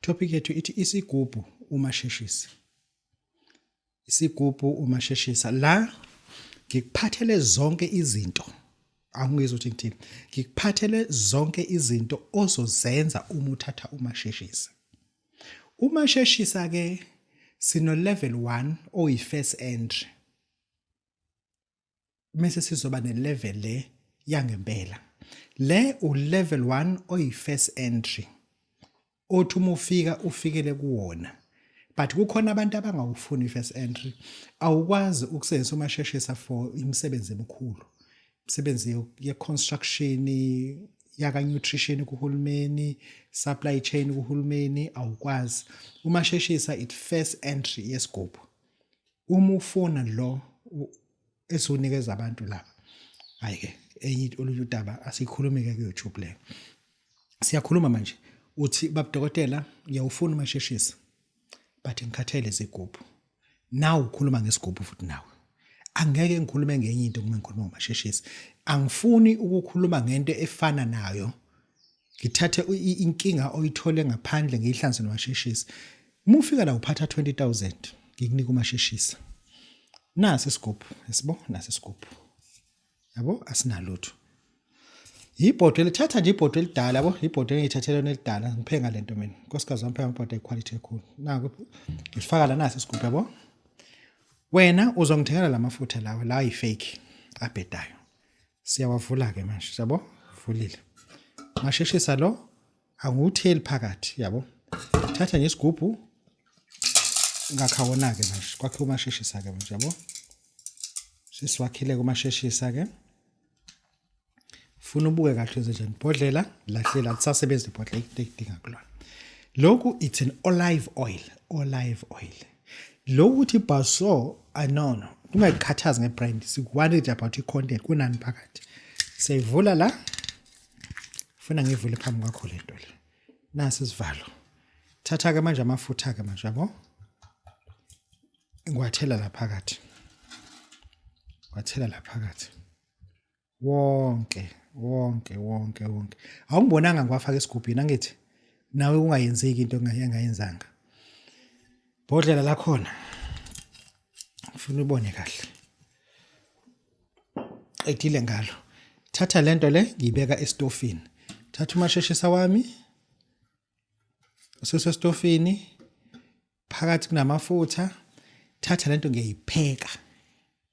Topic yethu ithi isigubhu umasheshisa. Isigubhu umasheshisa la ngikuphathele zonke izinto, angizwe ukuthi ngithini, ngikuphathele zonke izinto ozozenza uma uthatha umasheshisa. Umasheshisa ke sino level 1 oyi first entry, mase sizoba ne level le yangempela. Le u level 1 oyi first entry, othi uma ufika ufikele kuwona, but kukhona abantu abangawufuni i-first entry. Awukwazi ukusebenzisa umasheshisa for imisebenzi emikhulu, imisebenzi ye-construction, yaka-nutrition kuhulumeni, supply chain kuhulumeni, awukwazi. Umasheshisa it first entry yesigubhu. Uma ufuna lo esiwunikeza abantu laba, hayi-ke, enye olunye udaba asikhulume-ke ku-YouTube leyo. Siyakhuluma manje, uthi, "Babudokotela, ngiyawufuna umasheshisa, but ngikhathele izigubhu." Nawe ukhuluma ngesigubhu futhi nawe angeke ngikhulume ngenye into uma ngikhuluma ngomasheshisa. Angifuni ukukhuluma ngento efana nayo, ngithathe inkinga oyithole ngaphandle ngiyihlanze nomasheshisa. Uma ufika la uphatha 20,000, ngikunika umasheshisa. Nasi isigubhu yasibo, nasi isigubhu yabo, asinalutho, ibhodwe lithatha nje ibhodwe elidala yabo, ibhodwe engiyithathele lona elidala. Ngiphe ngalento mina, nkosikazi wami, amabhodwe equality ekhulu. Naku ngifaka la, nasi isigubhu yabo. Wena uzongithengela lamafutha lawa la ayi-fake abhedayo. Siyawavula ke manje yabo, vulile masheshisa lo, angiwutheli phakathi yabo. Thatha nje isigubhu, ngakhawona ke manje, kwakhe umasheshisa ke manje yabo. Sesiwakhile kumasheshisa ke. Funa ubuke kahle wenze njani. Ibhodlela lahlela, alisasebenzi ibhodlela ekudinga kulona. Lokhu it's an olive oil, olive oil. Lokhu uthi baso anono, ungayikhathazi ngebrand, siku-worried about i-content, kunani phakathi. Siyayivula la, funa ngivule phambi kwakho lento le. Nasi isivalo. Thatha ke manje amafutha ke manje yabo, ngiwathela la phakathi, wathela la phakathi wonke wonke wonke wonke. Awungibonanga ngiwafaka esigubhini, angithi nawe kungayenzeki into engayenzanga. Bhodlela lakhona ufuna ubone kahle, qedile ngalo. Thatha lento le, ngiyibeka esitofini. Thatha umasheshisa wami usesestofini, phakathi kunamafutha. Thatha lento, ngiyayipheka.